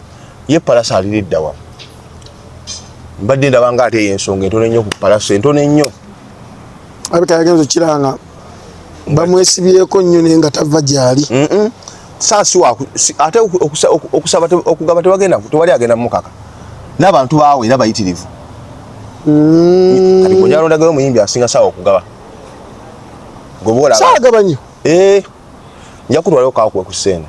ye Palaso aliridda wa? Mbadde ndaba nga ate ey'ensonga entono ennyo ku Palaso, entono ennyo. Abika yagenze okukiranga bamwesibyeko nnyo naye nga tava gy'ali. Saha si wa ate okusaba okugaba tewagenda, tewali agenda mukaka. N'abantu baawe era bayitirivu. Kati gwe alondagayo omuyimbi asinga Saha okugaba. Gwe bw'olaba. Saha agaba nnyo. Nja kutwalayo kaakuwe ku ssente.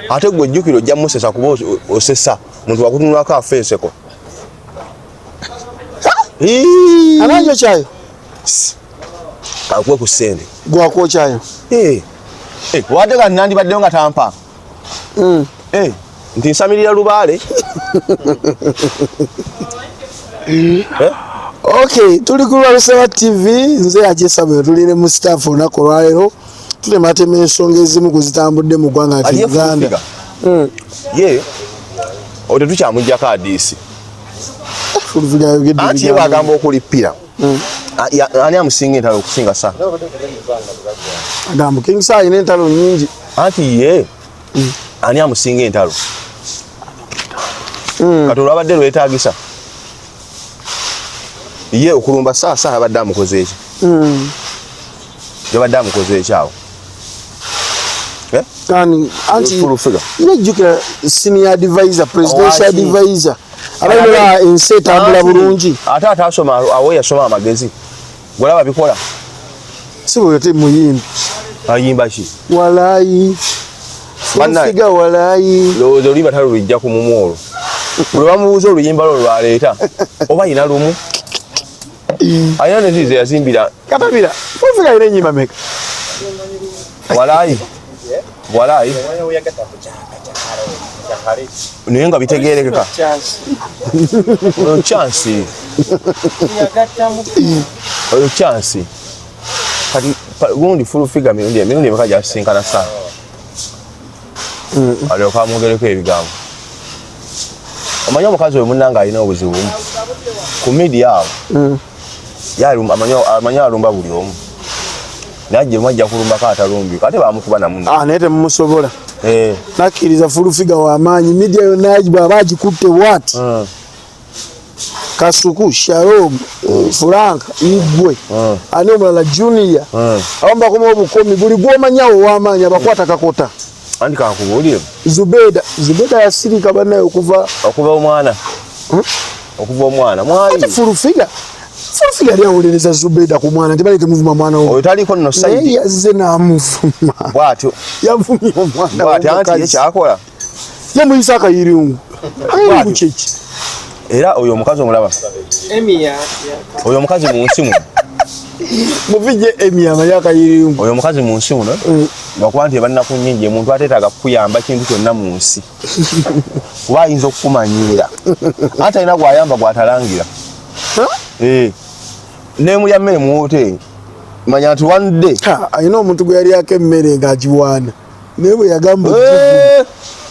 Ate gwe jjukira ojja musesa kuba osesa muntu wakutunulako afa enseko. Ananjo kyayo. Akuwe ku ssente. Gwakwokyayo. Wadde nga nandibaddeyo nga tampa. Nti nsamirira lubaale. Okay, tuli ku Lwalusewa TV, nze Haji Samuel, tuli ne Mustafa olunaku olwaleero. Tutematema ensonga ezimu ku zitambudde mu ggwanga lya Uganda. Ye oyo tetukyamuggyako adiisi. Anti ye bw'agamba okulippira. Ani amusinga entalo okusinga Saha? Agamba King Saha alina entalo nnyingi. Anti ye ani amusinga entalo? Kati olwabadde lwetaagisa ye okulumba Saha, Saha abadde amukoze eki? Yabadde amukoze eki awo? Anti yejjukira senior advisor, presidential advisor abalala ensi etambula bulungi. Ate atasoma awo yasoma amagezi gwalaba bikola. Si bwe te muyimbi. Ayimba ki? Walayi. Full Figure walayi. Lowooza oluyimba talulujja ku mumwo olwo. Bwe bamubuuza oluyimba lwo lwaleeta oba alina lumu alina neziize yazimbira Katabira. Full Figure alina ennyimba meka? Walayi walayi, naye nga bitegerekeka oyo chance, oyo chance. Kati gundi Full Figure emirundi emeka gyasisinkana saa alyoka amwogereko ebigambo? Omanyi omukazi oyo munnange alina obuzibu bumu ku media awo. Ye amanyi alumba buli omu, naye ajja ajja kulumbako atalumbi, ate bamukuba namuno. Ah, naye temumusobola. Nakkiriza, Full Figure w'amaanyi. Media yonna bw'aba agikutte bwati, Kasuku, Shalom, Frank Igwe, ani omulala, Junior, abamu bakoma obukomi. Buli gwomanyawo ow'amaanyi abakwata kakota. Anti kankubuulire. Zubeda, Zubeda yasirika bannaye okuva okuva omwana, okuva omwana mwali. Ate Full Figure, Full Figure yali awolereza Zubeda ku mwana nti bali temuvuma mwana wo. Oyo taliko nno naye side. Yazze n'amuvuma. Bwatyo. Yavumye omwana bwatyo anti ye w'omukazi. Kyakola. Yamuyisa akayirungu akayirungu. Bw'atyo. Kyeki? Era oyo omukazi omulaba, oyo omukazi mu nsi muno, Muvije emi amanyi akayirungu. Oyo omukazi mu nsi muno, lwakuba nti ebannaku nnyingi, omuntu ateetaaga kukuyamba kintu kyonna mu nsi, kuba ayinza okukumanyiira, anti alina gwayamba gwatalangira. Eh. Nemulya mmere mu woteeri, manya nti one day Ha, alina omuntu gwe yalyako emmere ng'agiwaana, naye bwe yagamba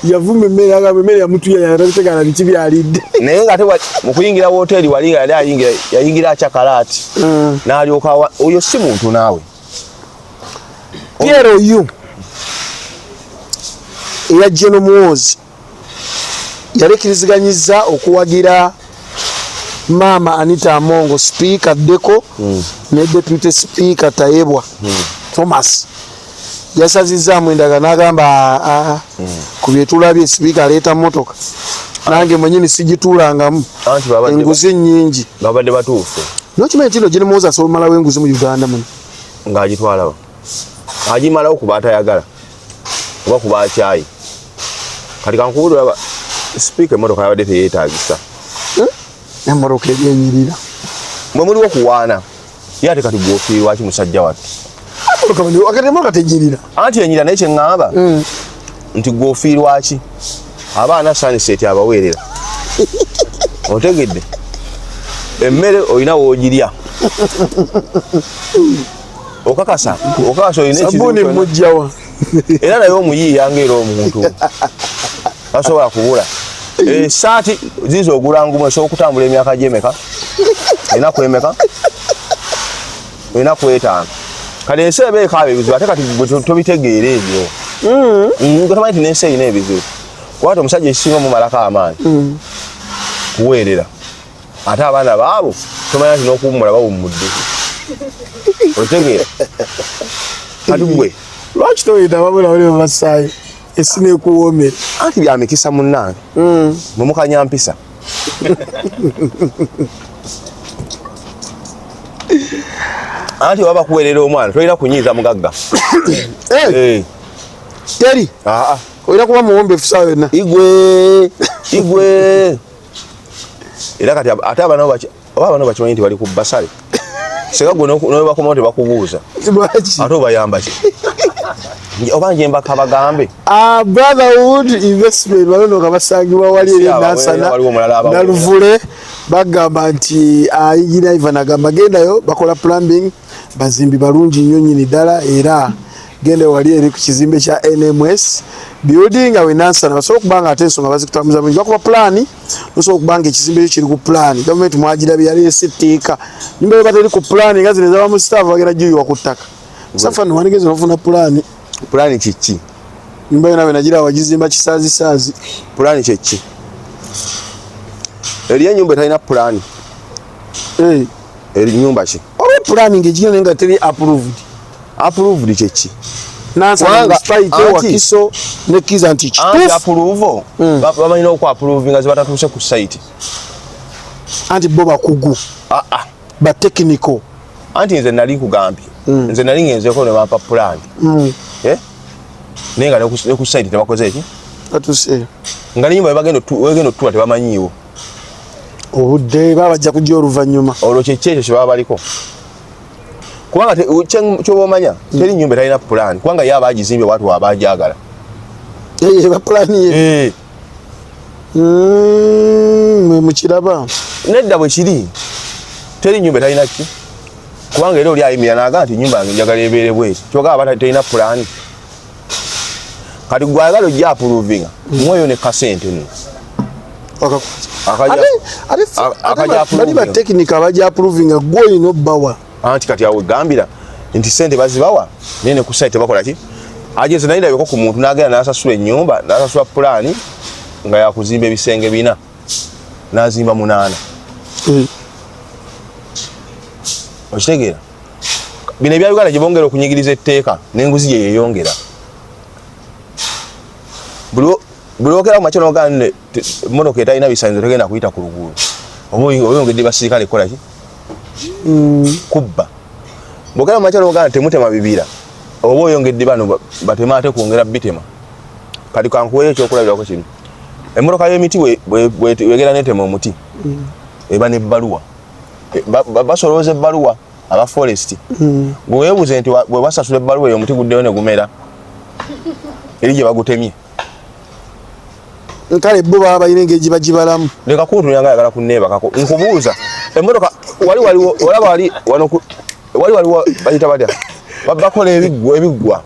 yavuma emmere, agamba emmere yamutuya, yatabitegala biki byalidde. Naye nga ate mu kuyingira woteeri wali nga yali ayingira, yayingira akyakalaati n'alyoka oyo si muntu naawe. Pierre oyu eya General Muhoozi yalekiriziganyizza okuwagira Maama Anita Amongo sipiika ddeko ne Deputy Speaker Tayebwa Thomas. Yasazizzaamu endagano n'agamba, "Aa, ku bye tulabye, sipiika aleeta mmotoka, nange mwenyini sigituulangamu." Anti babadde Enguzi nnyingi. Babadde batuufu. Nokimanyi nti no General Muhoozi asobola omalawo enguzi mu Uganda muno? Ng'agitwalawo, agimalawo kuba atayagala oba kuba akyayi. Kati kankubuulira, olaba sipiika emmotoka yabadde teyeetagisa. Emmotoka ebyenyirira. Mwe muliwo kuwaana ye, ate kati gwofiirwaki, musajja wattu? Wakati emmotoka tenyirira. Anti enyira, naye kyeŋŋamba nti gwofiirwaki? Abaana saniseti abaweerera, otegedde? Emmere olina woogirya, okakasa, okakasa olina ekizibu Sabuni kyonna. Mujjawa? Era naye omuyiiya ngaera omuntu tasobola kubula. Esaati ziza ogula ngumu, esobola okutambula emyaka gyemeka? Enaku emeka? Enaku 5. Kati ensi eba ekaaba ebizibu, ate kati gwe tobitegeera ebyo. Gwe tomanyi nti n'ensi erina ebizibu, kuba ti omusajja ekisinga omumalako amaanyi kuweerera, ate abaana baabo tomanya nti n'okuwummula bawummudde, otegeera? Kati gwe Lwaki toyita babula bali babasaayo esi nekuwoomera? Anti bya mikisa munnange, mwe mpisa. Anti oba bakuweerera omwana, tolina kunyiiza mugagga. Eh, teri Aa. Olina kuba muwombeefu saawa yonna. Igwe igwe, era kati ate abaana bo oba abaana bo bakimanyi nti bali ku basale, singa gwe nobakomawo tebakubuuza. Lwaki? Ate obayamba ki? Oba nje mbaka bagambe. Ah, Brotherhood Investment bano nga basangibwa wali eri Si abaweerera, Nansana waliwo omulala abaweerera. Naluvule. Bagamba nti Engineer Ivan agamba gendayo, bakola plumbing, bazimbi balungi nnyo nnyini ddala. Era genda wali eri ku kizimbe kya NMS building awe Nansana, basobola okuba nga ate ensonga bazikutambuza bulungi, bakuba pulaani, nosobola okuba nga ekizimbe ekyo kiri ku pulaani. Gavumenti mwagirabye yaleese etteeka, nyumba yo bateri ku pulaani nga zino ezabamu staff bagenda giyiwa ku ttaka. Safa niwanigeze nofuna pulaani. Pulaani kiki? Nyumba yo nawe nagira wagizimba kisaazisaazi. Pulaani kyeki? Eriyo enyumba etalina pulaani? Eh, Eri nyumba ki? Olwo pulaani ng'egigenda naye nga teri approved. Approved kyeki? Nansana municipality, Wakiso nekkiriza nti Anti kituufu. Approval babalina okwaprovinga zibatatuuse ku site. Anti bo bakugu, Ah, ah. ba technical. Anti nze nali nkugambye, nze nali ngenzeko ne bampa pulaani. Eh? Naye nga ne ku site tebakoze eki. Batuuseeyo. Nga nenyumba webagenda otutula tebamanyiiwo. Obudde baba bajja kujja oluvannyuma. Olwo kyeki ekyo kyebaba baliko. Kubanga kyoba omanya teri nyumba etalina pulaani, kubanga ye aba agizimbye bwati waba agyagala. Eba pulaani ye. Mwe mukiraba. Nedda bwe kiri, teri nyumba etalina ki, kubanga era oli ayimirira n'agamba nti nyumba yange njagala ebeere bweti, kyogamba aba terina pulaani. Kati gwe ayagala ojja apuruvinga mweyo ne kasente nno. Bali batekinika abajja apuruvinga, gwe olina obbawa. Anti kati awo gambira nti sente bazibawa naye ne ku site tebakola ki. Ageze naye ndabeko ku muntu n'agenda n'asasula ennyumba, n'asasula pulaani nga yakuzimba ebisenge 4 n'azimba 8. Okitegeera? Bino ebya Uganda gye bongera okunyigiriza etteeka n'enguzi gye yeeyongera. Buli wokera ku makya n'ogamba nti emmotoka etalina bisaanyizo tegenda kuyita ku luguudo, oba oyongedde basirikale kukola ki? Kubba. Bw'ogenda ku makya n'ogamba nti temutema bibira, oba oyongedde bano batema ate kwongera bitema. Kati kankuweeyo ekyokulabirako kino. Emmotoka y'emiti wegenda n'etema omuti, eba n'ebbaluwa. Basolooza ebbaluwa aba forest. Gwe weebuuze nti bwe basasula ebbaluwa eyo omuti guddeyo ne gumera eri gye bagutemye. Kale bo baba balina engeri gye bagibalamu. Leka kuntunira nga ayagala kunneebakako. Nkubuuza emmotoka wali waliwo olaba wali wano wali waliwo bayita batya? Bakola ebiggwa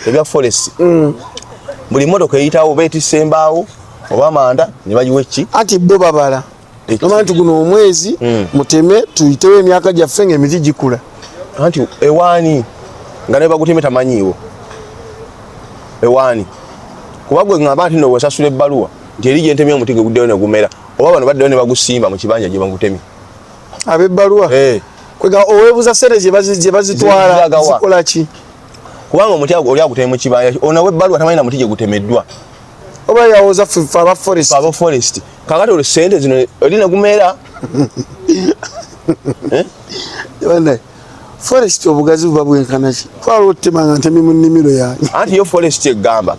ebya forest. Buli mmotoka eyitawo beetisse embaawo oba amanda ne bagiwa eki? Anti bo babala. Noma nti guno omwezi muteme tuyitewo emyaka gyaffe ng'emiti gikula. Anti ewaani nga ne baguteme tamanyiiwo. Ewaani kuba gwe ŋŋamba nti nno bw'osasula ebbaluwa nti eri gye ntemye omuti gwe guddeyo ne gumera, oba bano baddeyo ne bagusimba mu kibanja gye bagutemye. Ab'ebbaluwa? Kwega oweebuza ssente gye bazitwala zikola ki? Kubanga omuti oli agutemye mu kibanja, ono ow'ebbaluwa tamanyi na muti gye gutemeddwa. Oba yawoza ffe aba forest. Aba forest. Kakati olwo ssente zino eri ne gumera. Bane, forest obugazi buba bwenkana ki? Twala otema nga ntemi mu nnimiro yange. Anti yo forest egamba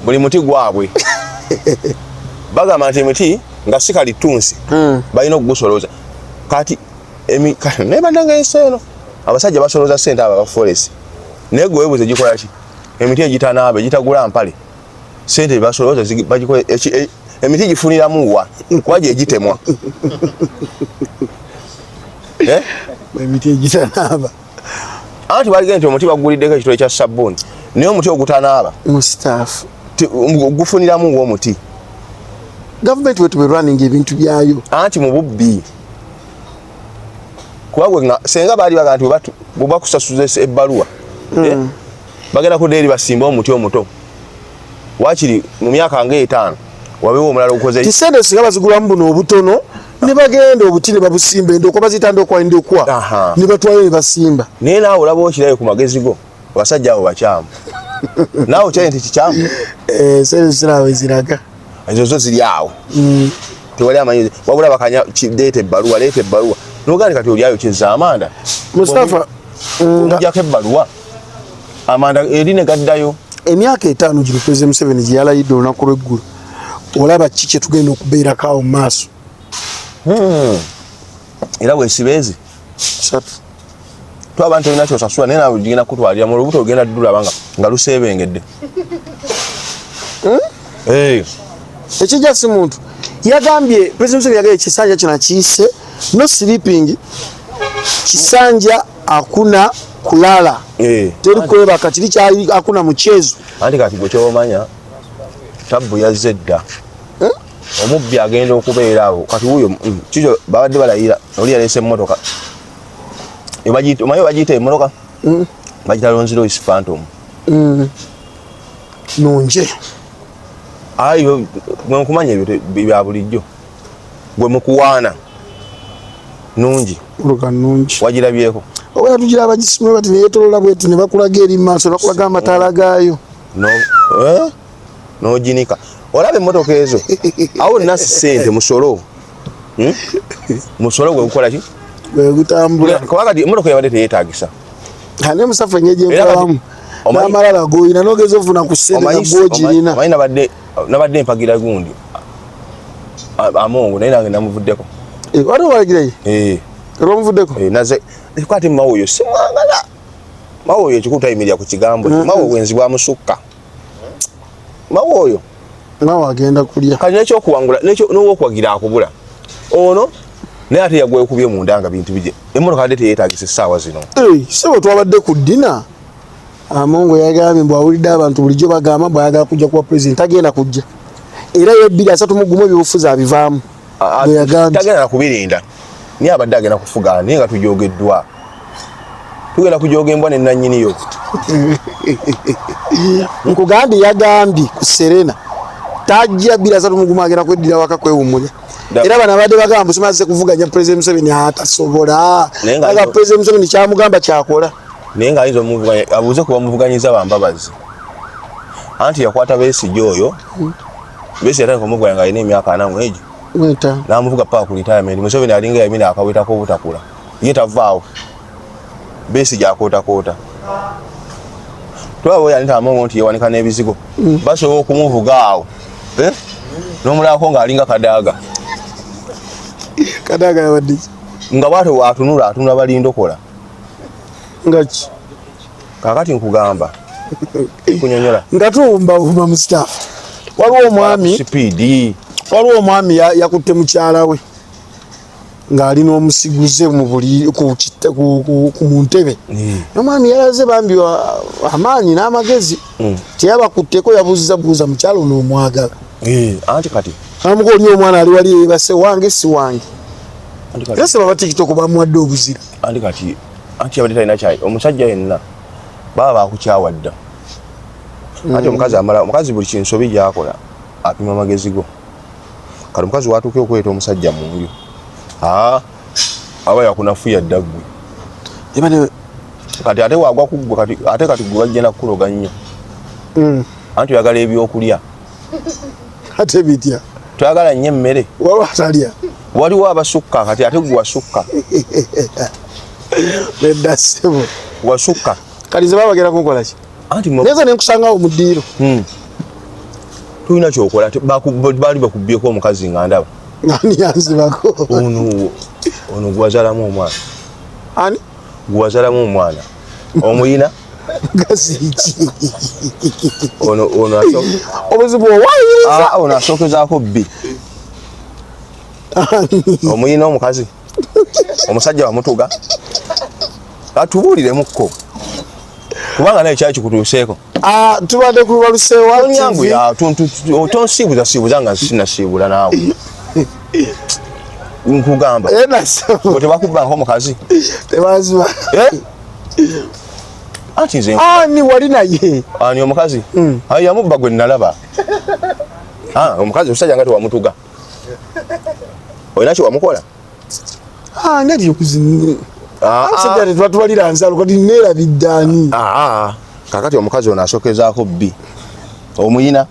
buli muti gwabwe. Bagamba nti emiti nga si kalitunsi balina okugusolooza. Kati naye bannange ensi eno abasajja basolooza ssente abo aba forest, naye gwe weebuuze gikola ki? Emiti egitanaaba egitagula mpale ssente basolooza bagikola emiti gifuniramu wa? Kuba gye gitemwa. Emiti egitanaaba. Anti baligenda nti omuti baguliddeko ekitole kya sabbuuni, naye omuti ogutanaaba mustaafu gufuniramu wa omuti? Gavumenti wetu bwe running ebintu byayo. Anti mu bubbi. Kuba gwe nga senga baali bagamba nti bwe bakusasuza ebbaluwa, bagenda kudda eri basimbe omuti omuto. Waakiri mu myaka ng'etaano wabeewo omulala ogukoze. Tisente singa bazigulamu buno obutono ne bagenda obuti ne babusimba endokwa baziyita ndokwa ndokwa ne batwalayo ne basimba. Naye naawe olaba okirayo ku magezi go abasajja abo bakyamu. Naawe okirayo nti kikyamu. Sente ziraawe ziraga. Ezo zo ziri awo. Tewali amanyi wabula bakanya leeta ebbaluwa leeta ebbaluwa. N'ogamba kati oli ayokyezza amanda. Mustafa, omujjako ebbaluwa. Amanda eri ne gaddayo. Emyaka 5 gino President Museveni gye yalayidde olunaku lw'eggulo, olaba ki kye tugenda okubeerako awo mu maaso? Era weesiba ezi? 3. Twaba nti olina ky'osasula naye naawe gigenda kukutwalira mu lubuto olugenda ddulaba nga luseebengedde. Ekijja si muntu. Yagambye President Museveni yagambye ekisanja kino akiyise no sleeping, kisanja akuna kulala. Teri kwebaka, kiri kyali akuna mchezo. Anti kati gwe ky'omanya tabbu yazze dda. Omubbi agenda okubeera awo kati wuuyo kikyo babadde balayira oli yaleese emmotoka. Omanyi bagiyita emmotoka? Bagiyita Rolls Royce Phantom. Nungi. Ayi mwe nkumanya ebyo bya bulijjo. Gwe mukuwaana. Nungi. Mmotoka nungi. Wagirabyeko? Oba tugira abagisimula bati neyeetoloola bweti ne bakulaga eri mu maaso, ne bakulaga amataala gaayo. No, N'oginika. Olaba emmotoka ezo? Awo nasi ssente musolo. Musolo gwe gukola ki? Gwe gutambula. Kuba kati emmotoka yabadde teyeetaagisa. Ane Mustafa engeri gye nkulabamu. N'amalala goyina nogeza ofuna ku ssente nga gwogirina. Omanyi nabadde mpagira gundi Amongo, naye nange namuvuddeko. Eh, wali owagiraye? Eh. Era omuvuddeko? Eh, naze kwate Mao oyo simwagala. Mao oyo ekikulu tayimirira ku kigambo. Mao obwenzi bwamusukka. Mao oyo Mao agenda kulya. Kati n'ekyokuwangula n'owokwagira akubula ono naye ate yagwekubye munda nga bintu bije emmotoka adde teyeetagisa essaawa zino. Sebo twabadde ku ddina, Amongo yagambye mbu awulidde abantu bulijjo bagamba mbu ayagala kujja kuba president, agenda kujja era ye 2031 ebyobufuzi abivaamu. Bwe yagambye. Tagenda nakubirinda, naye abadde agenda kufuga, naye nga tujogeddwa, tugenda kujoga embwa ne nannyiniyo. Nkugambye yagambye ku Serena tajja 2031, agenda kweddira waka kwewummulya. Era bano abadde bagamba mbu simaze kuvuganya President Museveni atasobola, aga President Museveni kyamugamba kyakola. Naye nga ayinza omuvuganya, abuuze ku bamuvuganyiza bambabazi, anti yakwata Besigye oyo. Besigye yatandika omuvuganya nga alina emyaka 40 egyo, n'amuvuga paka ku retirement. Museveni alinga yamina akawetako obutakula, ye tavaawo, Besigye akootakoota. Twaba oyo Anita Amongo nti yewanika n'ebizigo, basobola okumuvuga awo, eh? N'omulabako ng'alinga Kadaaga. Kadaaga yabadde ki? Nga bwatyo bwatunula, atunula balindokola. Nga ki? Kakati nkugamba kunyonyola. Nga tuwumbawumba mu staff, waliwo omwami sipiidi. Waliwo omwami yakutte mukyala we ng'ali n'omusiguze mu buli ku ku mu ntebe. Omwami yalaze bambi amaanyi n'amagezi, teyabakutteko, yabuuziza buuza mukyala ono omwagala. Anti kati amuka oli omwana ali wali yeebase, wange si wange. Era se baba TikTok bamuwadde obuzira. Anti kati anti yabadde talina kyayi, omusajja yenna baba bakukyawa dda. Anti omukazi amala, omukazi buli kinsobi gyakola apima amagezi go. Kati omukazi watuuka okuleeta omusajja mu nju, aba yakunafuya dda ggwe. Kati ate wagwa ku ggwe, kati ate kati gwe bajja nakukuloga nnyo. Anti oyagala ebyokulya. Ate bitya? Twagala nnyo emmere. Waliwo atalya. Waliwo abasukka, kati ate gwe wasukka. Nedda ssebo. Wasukka. Kati nze baba bagenda kunkola ki? Anti neza ne nkusangawo mu ddiiro. Tulina kyokola, baali bakubyeko omukazi nga ndaba. Ani yanzibako? Ono gwazalamu omwana. Ani? Gwazalamu omwana. Omuyina? Gaziki. Ono obuzibu owayiriza. Ono asookezaako bbi. Omuyina omukazi. Omusajja wamutuga. Atubuuliremukko. Kubanga naye kyali kikutuuseeko. Tubadde ku Lubalusewa TV. Tonsiibuza siibuza nga sinasiibula naawe. Nkugamba. Tebakubbanko omukazi. Tebaziba. Anti nze ani wali naye? Ani omukazi? Ayi yamubba gwe nalaba. Omukazi omusajja nga tewamutuga. Olina kye wamukola? Nali okuzimu. Omusajja tetwatwalira nzalo kati neerabidde ani? Kakati omukazi ono asookezaako bbi. Omuyina.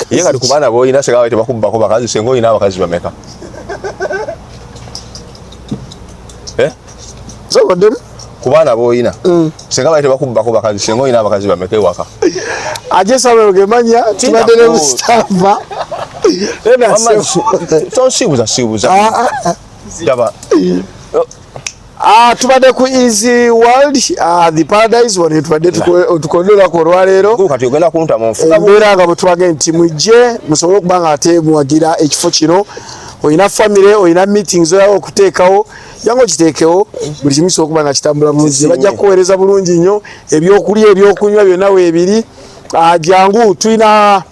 Ye kati ku baana b'olina senga tebakubbako bakazi, senga olina abakazi bameka? Eh? Soboddemu? Ku baana b'olina senga bali tebakubbako bakazi, senga olina abakazi bameka ewaka? Aje Samuel Gemanya, tubadde ne Mustafa. Tonsiibuza siibuza. Daba. Tubadde ku Easy World, the Paradise, wano tubadde tukolera olwaleero. Kati ogenda kunta mu nfuka. Embeera nga bwe tubagambye nti mujje musobole okuba nga ate muwagira ekifo kino. Olina family, olina meetings oyagala okuteekawo, jangu okiteekewo, buli kimu kisobola okuba nga kitambula bulungi. Bajja kukuweereza bulungi nnyo, ebyokulya, ebyokunywa byonna weebiri. Jangu, tulina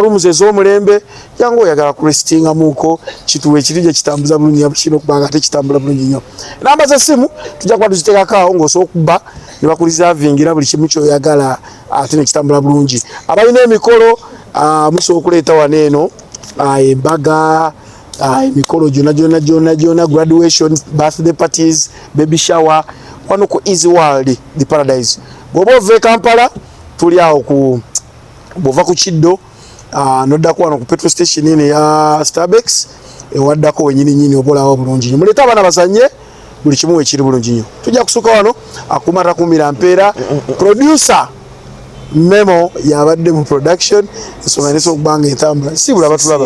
rooms ez'omulembe, jangu oyagala kurestingamuko, kituwe ekiri gye kitambuza bulungi nnyo, kirina okuba nga ate kitambula bulungi nnyo. Namba z'essimu tujja kuba tuziteekako awo ng'osobola okuba ne bakulizavingira buli kimu ky'oyagala ate ne kitambula bulungi. Abalina emikolo, musobola okuleeta wano eno, embaga, emikolo gyonna gyonna gyonna gyonna, graduation, birthday parties, baby shower, wano ku Easy World the Paradise. Bw'oba ova e Kampala, tuli awo ku bw'ova ku Kiddo, noddako wano ku petrol station eno eya Starbucks, ewaddako wenyini nyini oba olawo bulungi nnyo. Muleete abaana bazanye, Buli kimu wekiri bulungi nnyo. Tujja kusuka wano akuuma takuumira mpeera. Producer Memo yabadde mu production, ensonga nesobola okuba nga etambula. Si bulaba tulaba.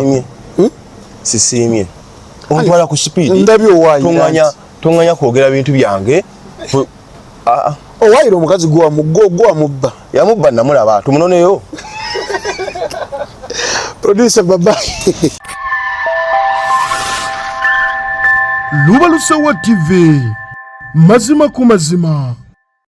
Sisiimye. Ontwala ku speed. Ndabye owayira. Tonganya tonganya kwogera bintu byange. Owayira omukazi gwa mubba. Yamubba namulaba tumunoneyo. Producer baba. Lubalusewa TV. Mazima ku mazima.